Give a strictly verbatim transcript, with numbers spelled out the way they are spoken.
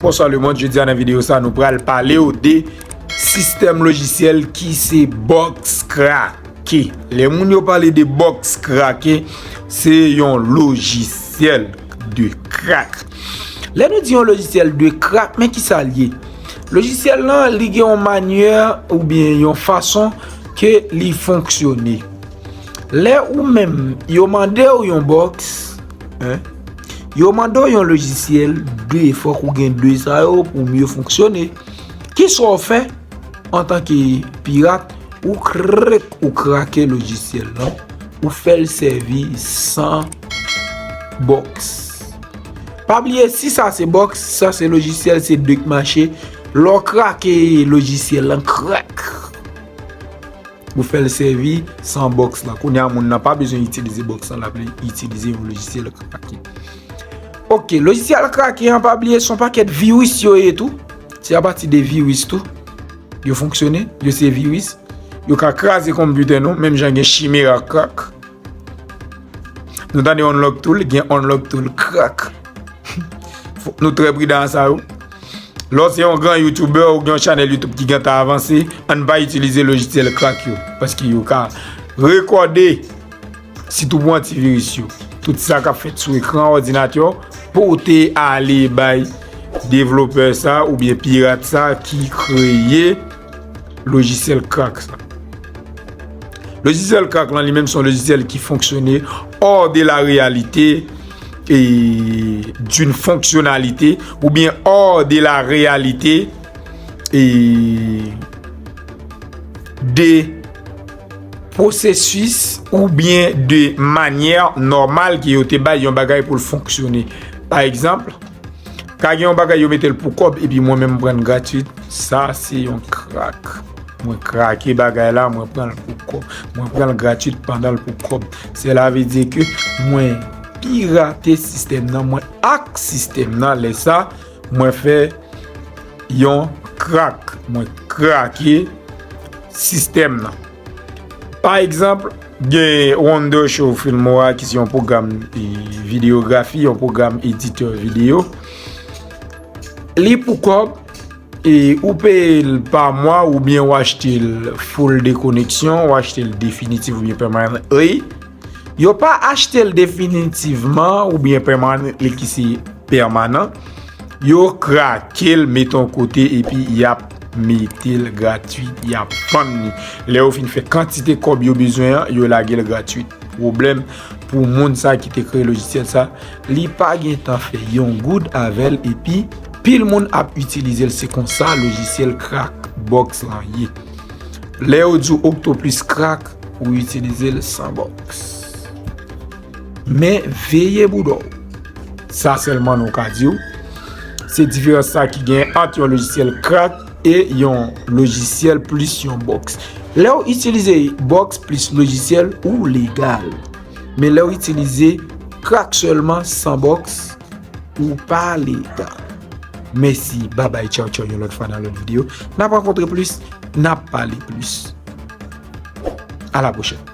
Bonswa lemonn, jodi a nan videyo sa nou pral pale w de sistèm lojisyèl ki se bòks krake. Lè moun yo pale de bòks krake, se yon lojisyèl de krak. Lè nou di yon lojisyèl de krak, men kisa l ye? Lojisyèl lan, li gen yon manyè oubyen yon fason ke li fonksyone. Lè ou menm, yo mande w yon bòks, en, yo mande w yon lojisyèl de, fòk ou gen de sa yo pou mye fonksyone. Kisa w fè antanke pirat? Ou krek, ou krake lojisyèl lan, ou fè l sèvi san bòks. Pa bliye, si sa se bòks, sa se lojisyèl, se de k mache. Lè w krake lojisyèl lan, krak, ou fè l sèvi san bòks lan. Kounye a, moun nan pa bezwen itilize bòks lan, l ap itilize yon lojisyèl krake. Oke, lojisyèl krake an, pa bliye, se yon pakèt viris yo ye tou. Se apati de viris tou yo fonksyone, yo se viris. Yo ka kraze konpitè nou, menm jan gen chimera krak. Nou tande Unlock Tool, gen Unlock Tool krak. Fòk nou trè pridan a sa yo. Lè w se yon gran YouTuber ou gen yon chanèl YouTube ki gentan avanse, ann pa itilize lojisyèl krak yo, paske yo ka rekòde, sitou pou antiviris yo, tout sa k ap fèt sou ekran òdinatè w, pote ale bay devlopè sa oubyen pirat sa ki kreye lojisyèl krak sa. Lojisyèl krak lan, li menm, se yon lojisyèl ki fonksyone hors de la réalité et d'une fonctionnalité, oubyen hors de la réalité et de pwosesis oubyen de manyè nòmal ke yo te bay yon bagay pou l fonksyone. Pa egzanp, ka gen yon bagay yo mete l pou kòb epi mwen menm m pran l gratwit, sa se yon krak. Mwen krake bagay la, mwen pran l pou kòb. Mwen pran l gratwit pandan l pou kòb. Sela vle di ke mwen pirate sistèm nan, mwen ak sistèm nan. Lè sa, mwen fè yon krak. Mwen krake sistèm nan. Pa egzanp, gen Wonder Show Filmora ki se yon pwogram, e, videyografi, yon pwogram editè videyo. Li pou kòb, e ou peye l pa mwa oubyen ou achte l full deconnexion, ou achte l definitif oubyen permanently. Yo pa achte l definitivman oubyen permanently ki se pèmanan. Yo krake l, mete yon kote, epi y ap mete l gratwit, y ap vann li. Lè yo fin fè kantite kòb yo bezwen an, yo lage l gratwit. Pwoblèm pou moun sa ki te kreye lojisyèl sa, li pa gen tan fè yon goud avè l, epi pil moun ap itilize l. Se konsa lojisyèl krak bòks lan ye. Lè yo di w Octopus krak, ou itilize l san bòks. Men veye bouda w. Sa sèlman nou ka di w. Se diferans sa ki gen ant yon lojisyèl krak e yon lojisyèl plis yon bòks. Lè w itilize bòks plis lojisyèl, ou legal. Men lè w itilize krak sèlman san bòks, ou pa legal. Mèsi, babay, tchaw, tchaw, yon lòt fwa nan lòt videyo. N ap rankontre plis, n ap pale plis. A la pwochèn.